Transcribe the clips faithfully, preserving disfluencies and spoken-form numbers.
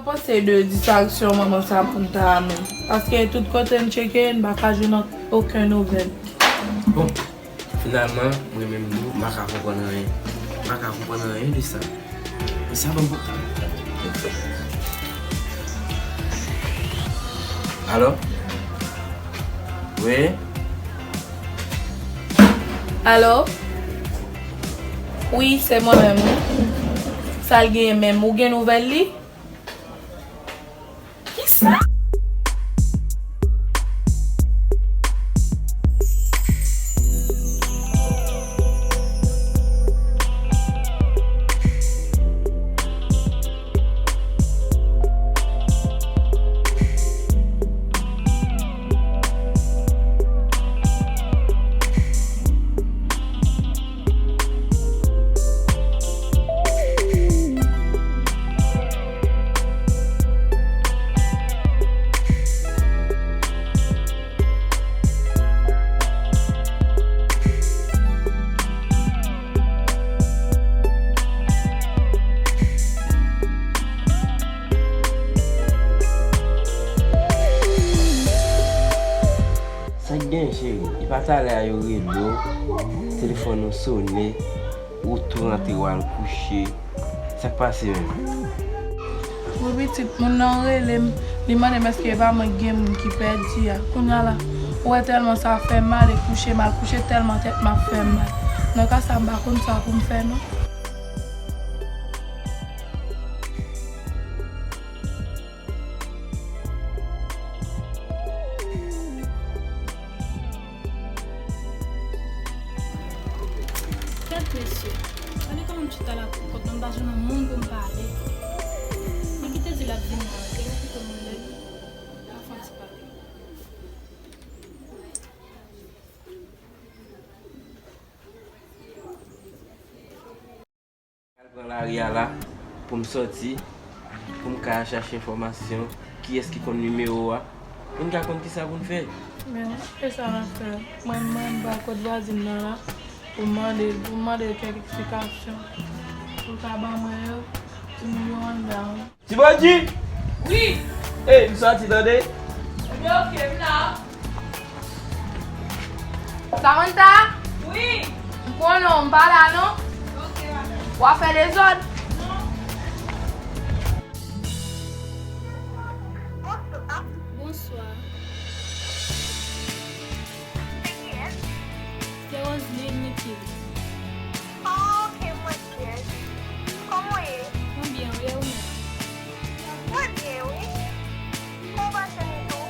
Panse de distraksyon manman sa pou m ta menm. Paske tout kote m tcheke, m pa ka jwenn okenn nouvèl. Bon, finalman, mwen menm tou, m pa ka konprann anyen. M pa ka konprann anyen de sa. Men sa ban m pwoblèm. Alo? Wi? Alo? Wi, se mwen menm, wi. Sa l genyen menm? Ou gen nouvèl li? Kisa? Sa k gen, cheri? E pa talè a yo rele w, telefòn ou sone, ou tou rantre w al kouche. Sa k pase menm? Wi pitit, moun nan rele m, li mande m èske e pa mwen ki gen moun ki pèdi a. Kounye a la, ou wè tèlman sa fè m mal e kouche m al kouche tèlman tèt m ap fè m mal. Nan ka sa, m pa konn sa pou m fè non. Kèt mesye, gade kòman m chita la pou kont mwen, m pa jwenn yon moun pou m pale. Li kite di l ap vini la, se li kite moun lè li pa fè yon ti pale. Al pran lari a la pou m sòti, pou m ka chache enfòmasyon, kiyès ki konn nimewo a, pou n ka konn kisa pou n fè. Men, e sa n ap fè. Mwen, mwen, m pral kot vwazin nan la, pou m mande, pou m mande l kèk eksplikasyon, pou l ka ban mwen yo, pou m yo anndan. Ti Bondye! Wi! Ey, m sòti, tande! Ebyen, oke, m la. Samantha? Wi! M konnen w, m pa la non. Oke, madanm. W ap fè dezòd? Non. Bonswa. Bonswa. Se kiyès? Se Roseline Nicky. Oh, ok, mwen byen. Kòman w ye? Mwen byen, wi, e ou menm? Mwen byen, wi. Kòman w pase m tou?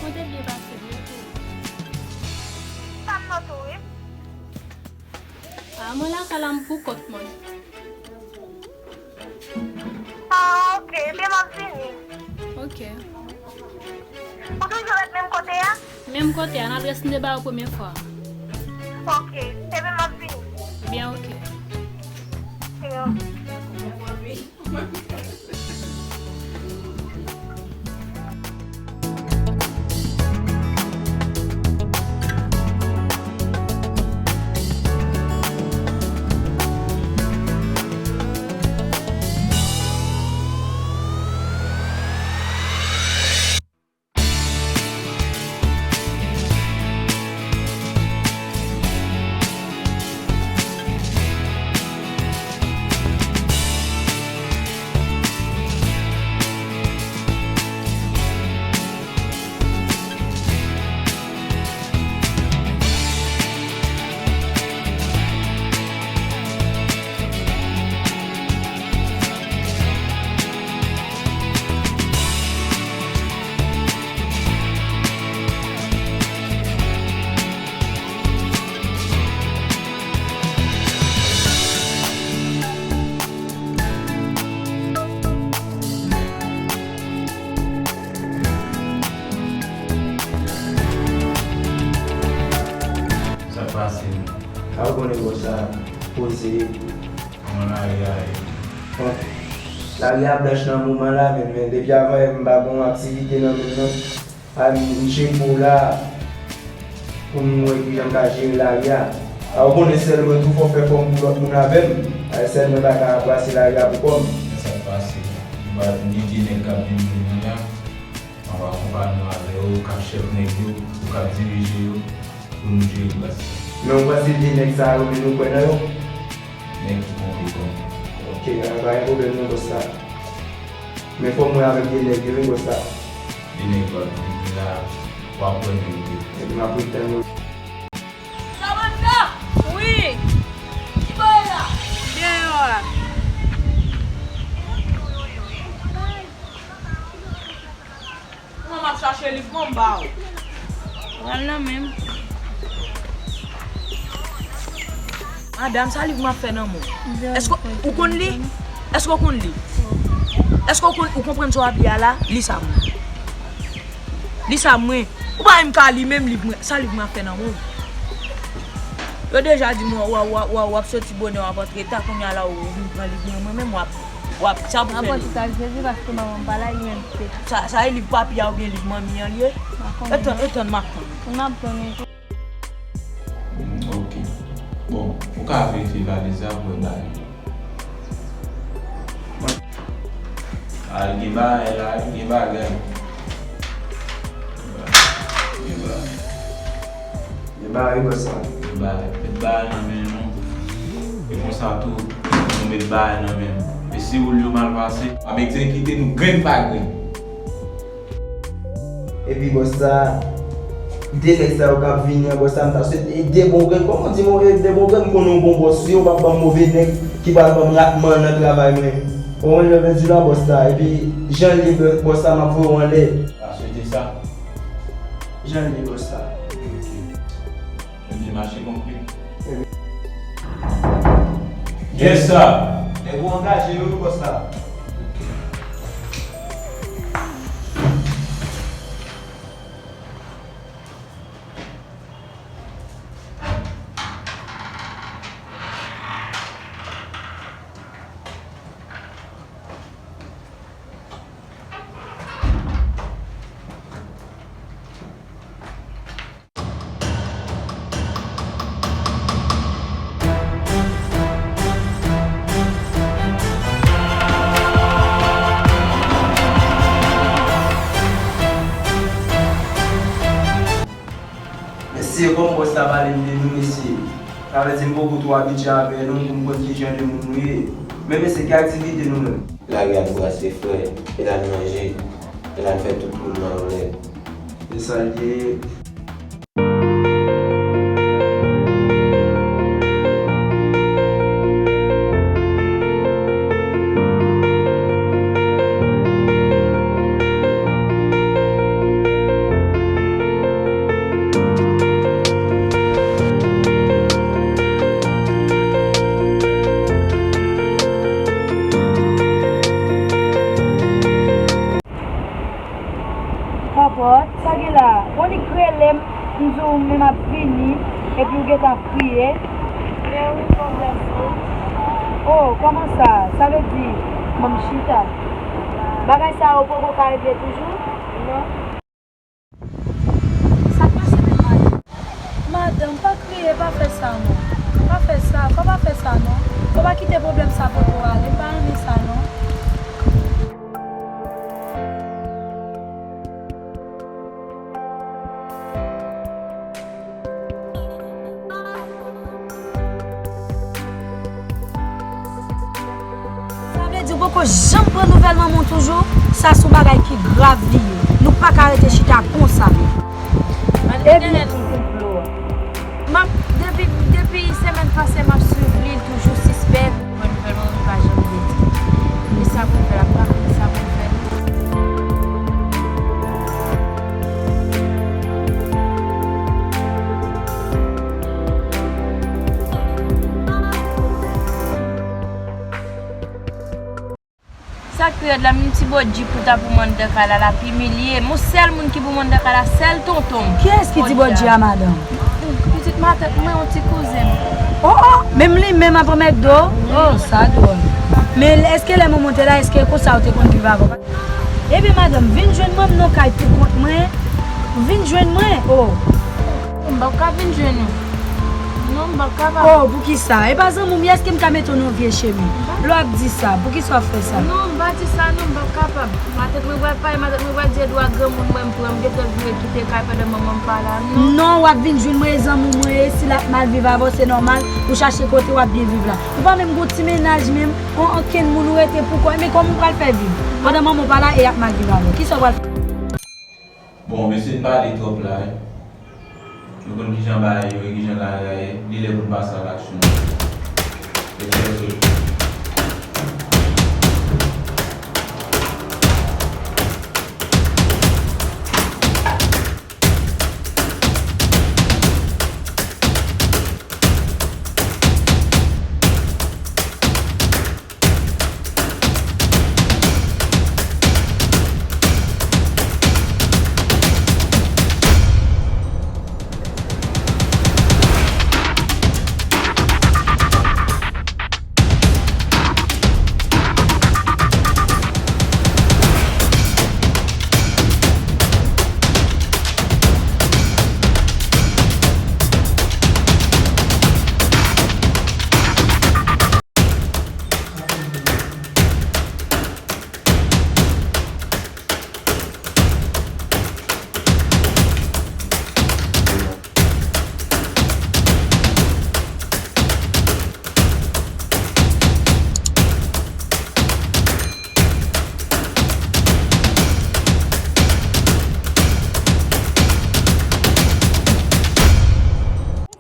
Mwen te byen pase, wi, e ou? Sa m nan tou, wi. A, mwen lakay la, m pou kont mwen. Ah, ok. Ebyen, m ap vini. Ok. Ou toujou ret menm kote a? Menm kote a, nan adrès m te ba ou premye fwa. Ok. Ebyen, m ap vini. Ebyen, ok. Yo. Sa k pase menm? A, ou konnen bò sa poze. Kòman lari a ye? Bon, lari a blanch nan moman la, men, men depi avan yè m pa gen yon aktivite nan men m non. A, m, m tcheke w la pou m wè kijan m ka jere lari a. A, ou konnen sèl mwen tou fò fè kò m pou lòt moun avè m. A, sèl mwen pa ka brase lari a pou kò m. Men sa k pase, m Ni de nèg k ap vin jwenn nou la, m ap akonpanye w avè yo, k ap chèf nèg yo, ou k ap dirije yo, pou nou jere baz. Men ou panse de nèg sa yo, men nou kwè nan yo? Nèg ki konpetan. Ok, pa gen pwoblèm non, bòs la. Men fò m wè avèk de nèg yo, wi, bòs la. De nèg yo ap vini la, w ap wè nèg yo. Epi m ap ret tann yo. Samantha! Wi! Ki bò e la? Deyò a. Kouman m ap chache liv mwen, m ba ou? Pral nan men m. Madanm, sa liv m ap fè nan men w? Èske ou konn li? Èske w konn li? Èske w konn, ou konprann sa w ap li a la? Li sa mwen. Li sa mwen. Ou pa menm ka li menm liv mwen. Sa liv mwen ap fè nan men w? Yo deja di mwen, w, w, w, w ap soti bonè, w ap antre ta, kounye a la, ou vin pran liv mwen, mwen menm, w ap, w ap, sa pou fè li. Apranti sa, Jezi, paske manman m pa la, li menm se. Sa, sa e liv papi a oubyen liv manmi an li ye? Etann, etann, m ap tann. M ap tann wi. Ok. Bon, ou ka verifye valiz la pou wè bagay. A, gen bagay la, gen bagay. Gen bagay. Gen bagay, bòs la. Gen bagay. Met bagay nan men nou. E konsa tou, nou met bagay nan men nou. E si woul yo mal pase, ap egzekite nou grenn pa grenn. Epi bòs sa, de nèg sa yo k ap vini an, bòs sa, m ta swete de bon grenn. Kòman w di m de bon grenn, m konnen w bon bòs, wi, w p ap ban m move nèg ki pral ban m ratman nan travay mwen. Ou konprann sa m vle di w la, bòs sa? Epi jan l ye, bòs sa, m ap voye w anlè. Pa swete sa. Jan l ye, bòs sa. Ok. Ebyen, mache konpli. Yes, sir. Nèg ou angaje yo, bòs la. Mesye, kòm bòs la pale m de nou, mesye, sa vle di m poko twò abitye avè nou pou m konn ki jan de moun nou ye. Men mesye, ki aktivite nou menm? Lari a brase frè, e l al manje, e l al fè tout moun nan anlè. Se sa l ye. Papa, sa gen la? Monik rele m, m di w men m ap vini, epi w gentan ap kriye. Men wi, papa. Oh, kòman sa? Sa vle di, ban m chita. Bagay sa yo poko ka regle toujou? Non. Sa k pase menm, madanm? Madanm, pa kriye, pa fè sa non. Pa fè sa, fò pa fè sa non. Fò pa kite pwoblèm sa pote w ale, m pa renmen sa non. Sa vle di ou poko janm pran nouvèl manman w toujou? Sa se yon bagay ki grav li ye. Nou pa ka rete chita konsa. Epi, m ap, depi, depi semèn pase, m ap swiv li, l toujou sispèk. Pran nouvèl manman m pa janm vle di. E sa pou l fè, l ap pa konn sa pou l fè. Sa k pi rèd la, menm ti bòdji pou ta pou m anndan kay la, l ap imilye m. Yon sèl moun ki pou m anndan kay la, sèl tonton m. Kiyès ki ti bòdji a, madanm? Pitit matant mwen, yon ti kouzen m. Oh, oh, menm li menm ap anmède w? Oh, sa dwòl. Men èske lè mwen monte la, èske konsa ou te konn viv avè w? Ebyen, madanm, vin jwenn mwen, m nan kay pou kont mwen. Vin jwenn mwen, oh. M p ap ka vin jwenn ou. Non, m p ap kapab. Oh, poukisa? E pa zanmi w m ye, èske m ka mete w nan yon vye chemen? Lè w ap di sa, poukisa w ap fè sa? Non, m pa di sa non, m p ap kapab. Matant mwen pral pale, matant mwen pral di e dwa granmoun mwen m pran, m gentan vire kite kay pandan manman m pa la, non. Non, w ap vin jwenn mwen, e zanmi w mwen ye, si l ap mal viv avè w, se nòmal, ou chache kote w ap byen viv la. Ou pa menm gon ti mennaj menm, on, ankenn moun ou rete pou kò w, men kòman w pral fè viv? Pandan manman w pa la e y ap mal viv avè w, kisa w pral fè? Bon, mesye n pale twòp la, wi. Nou konn kijan bagay yo ye, kijan lari a ye, li lè pou n pase a laksyon. Let's go.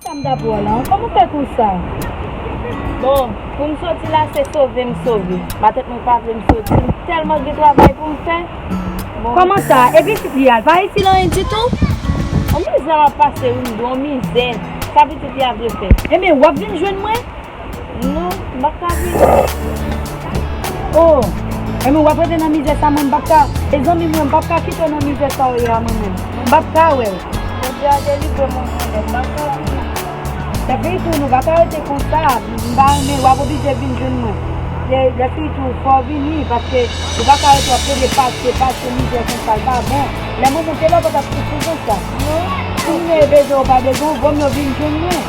Sa m t ap wè w la, kòman w fè konsa? Bon, pou m soti la, se sove m sove. Matant mwen pa vle m soti, m tèlman gen travay pou m fè. Bon. Kòman sa? E pitit li a, l pa itil anyen ditou? On mizè m ap pase, wi, m gen on mizè. Sa pitit li a vle fè? Ebyen, w ap vin jwenn mwen? Non, m p ap ka vini. Oh, ebyen w ap rete nan mizè sa, mwen m p ap ka, e zanmi mwen, m p ap ka kite w nan mizè sa w ye a, mwen menm. M p ap ka wè w. Bondye a delivre mwen, mwen menm, m p ap ka vini. Lè fi tou, nou pa ka rete konsa, m pa renmen, w ap oblije vin jwenn mwen. Lè, lè fi tou, fò w vini, paske ou pa ka rete w ap plede pase, pase mizè konsa, l pa bon. Lè mwen monte la, w pa t ap soufri konsa. Non. Si m gen bezwen, w pa bezwen, vò m yo vin jwenn mwen.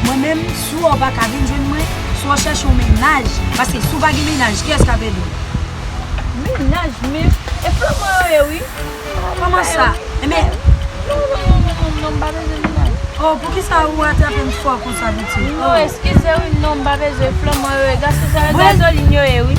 Mwen menm, si w pa ka vin jwenn mwen, si w chèche yon mennaj, paske si w pa gen mennaj, kiyès k ap ede w? Mennaj, men, e flanman yo ye, wi. Kòman sa? Ebyen, non, non, non, non, non, non, m pa bezwen mennaj. Oh, poukisa ou atrape m fò konsa, pitit? Non, eskize, wi, non, m pa bezwen, flanman yo ye. Gason sa yo, gazolin yo ye, wi.